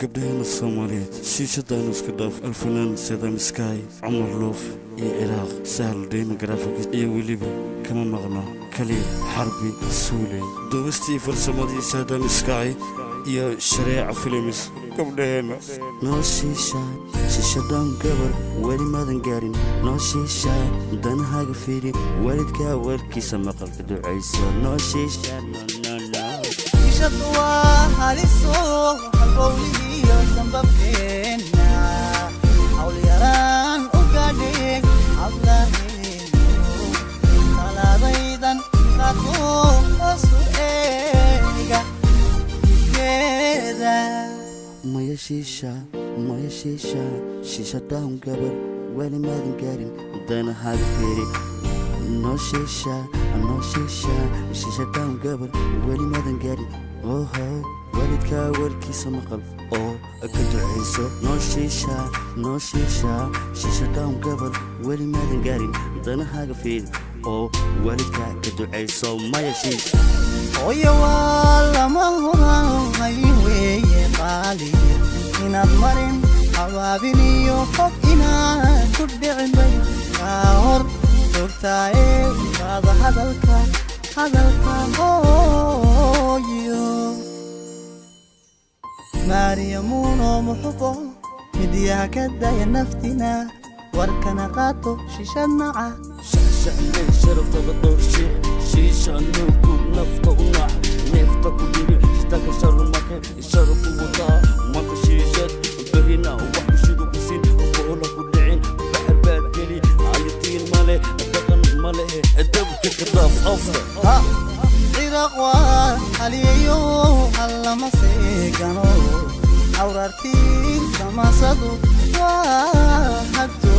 Gabdhaheena Soomaaliyeed shiishadaanu iska dhaaf. Alfanaan Sadam Sky, Cumar Luuf iyo Ciraaq Sahal Dheyma Graphics iyo weliba kama maqno Kali Xarbi Suuley. Duubistii farsamadii Sadam Sky iyo Shareeca Films. Gabdhaheena noo shiisha, shiishadaan gabar weli maadan gaarin. Noo shiisha, danahaaga fiiri, waalidkaa warkiisa maqalka ducayso. Noo shiisha, no no no. Shishadu waa haliso halbowlihiyo sambabkeenna, hawl yaraan u gaadhe hablaheenu talaadaydan qaato hoosu eega jidkeeda. Maya shiisha, maya shiisha, shiishadaan gabar weli maadan gaarin, danahaaga fiiri. Noo shiisha, noo shiisha, shiishadaan gabar weli maadan gaarin. Oho, waalidkaa warkiisa maqal oo ka ducayso. Noo shiisha, noo shiisha, shiishadaan gabar weli maadan gaarin, danahaaga fiiri oo waalidkaa ka ducayso. Maya shiisha. Hooyo waa lama huraan, hay weeye qaaliya inaad marin habaabin iyo qof inaad ku dhicin bay kaa hor joogtaaye. Qaada hadalka, hadalka hooyo. Maariyamuuno muxubo midyaha ka daya naftina warkana qaato shishad naca. Shacshacley sharaftada dhowr shiix, shiisha nuugu nafta u nax, neefta ku dhibi shitaka sharumake sharafu wadaa. Maanta shiishad, berina wax ku shidu ku siin, bohola ku dhicin, baxar baad geli, ayatiin male, dhaqan malehe, dabka ka dhaaf afka. Ha Ciraaq waa haliyayo hallama seegano, awrartii samaasadu waa hagto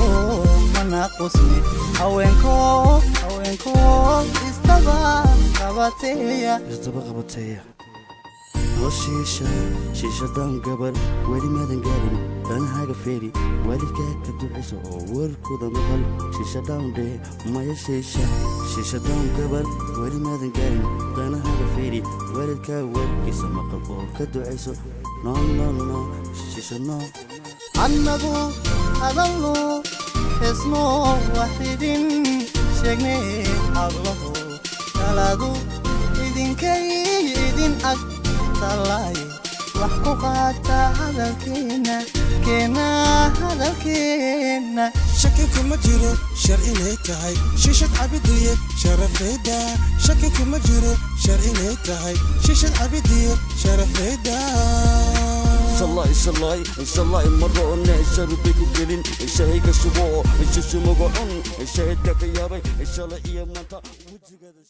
mana qusni, haweenko haweenko istaba qabateeya. Isdaba qabateeya. Noo shiisha, shiishadaan gabar weli maadan gaarin, danahaaga feeri, waalidkaa ka ducayso oo warkooda maqal. Shiishadaan dhee, maya shiisha, shiishadaan gabar weli maadan gaarin, danahaaga feeri, waalidkaa warkiisa maqal oo ka ducayso. No no no, shiisha no. Annagu hadalno heesno wax idin sheegnay, hablahu taladu idinkay idin ag talaay, wax ku qaata hadalkeena keena hadalkeena. Shaki kuma jiro shar inay tahay shishad cabidiye sharafayda. Shaki kuma jiro shar inay tahay shishad cabidiye sharafayda. Shalay shalay shalay maroone sharbay ku gelin, shahayga shubo, shishumaga cun, shahidka ka yaabay shalay iyo maanta wejigeeda.